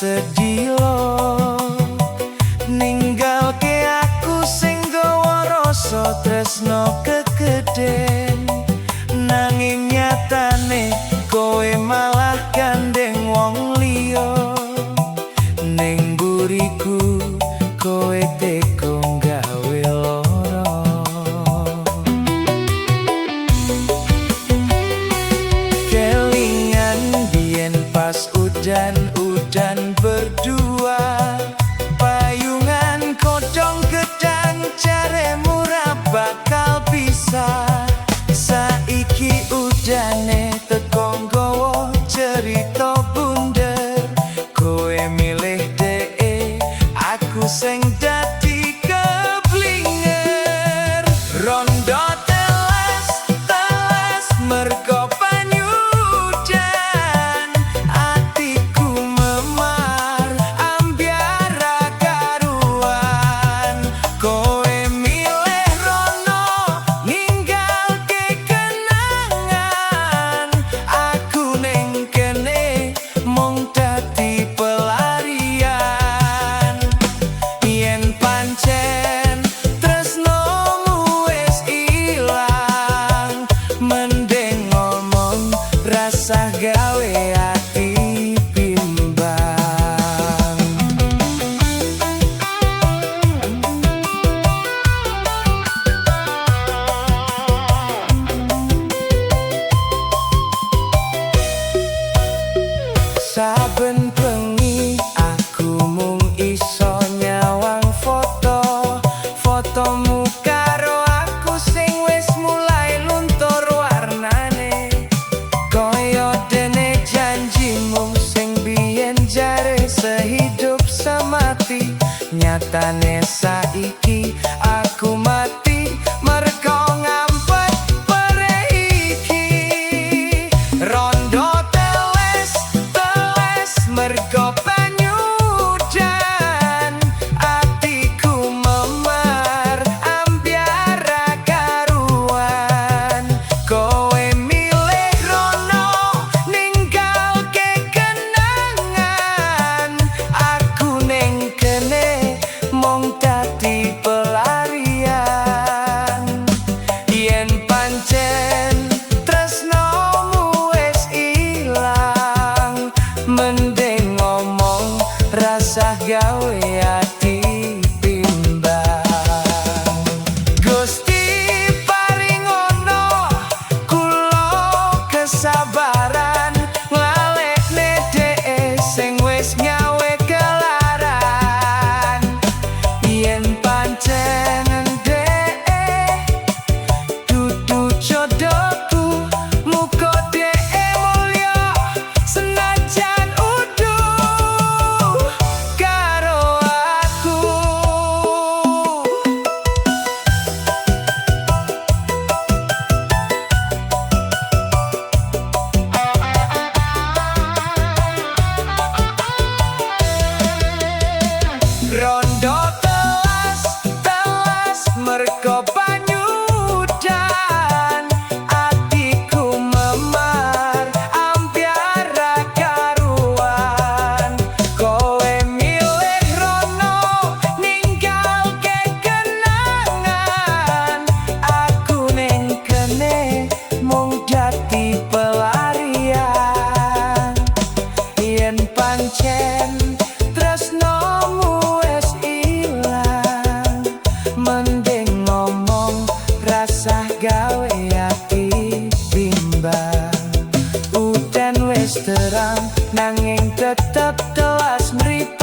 Sedilo ninggalke aku sing gawa rasa tresno kegeden, nanging nyatane kowe malah gandeng wong liya. Ning buriku kowe teko gawe loro. Kelingan biyen pas udan-udan berdua, payungan kodong gedang, jaremu ra bakal pisah. Saiki udane teko nggawa cerita bunder. Kowe milih de'e, aku sing dadi keblinger. Rondo telas telas mergo banyu udan, atiku memar ambyar ra karuan. Kowe milih rono ninggalke kenangan, aku ning kene mung dadi pelarian. Yen pancen tresnomu wis ilang, mending ngomong, rasah gawe ati bimbang. Saben bengi aku mung iso nyawang foto fotomu karo aku sing wis mulai luntur warnane. Koyo dene janjimu sing biyen jare sehidup semati, nyatane saiki aku mati mergo ngampet perih iki. Rondo teles teles mergo banyu udan, atiku memar ambyar ra karuan. Kowe milih rono ninggalke kenangan, aku ning kene mung dadi pelarian. Yen pancen tresnomu wis ilang, mending ngomong, rasah gawe ati bimbang. Gusti, paringono kula kesabaran nglalekne de'e sing wis nyawe kelaran. Yen pancen de'e dudu jodohku, muga de'e mulya senajan udu karo aku. Rondo telas telas mergo banyu udan, atiku memar ambyar ra karuan. Kowe milih rono ninggalke kenangan, aku ning kene mung dadi pelarian. Yen pancen tresnomu wis ilang, mending ngomong, rasah gawe ati bimbang. Udan wis terang nanging tetep telas mripat.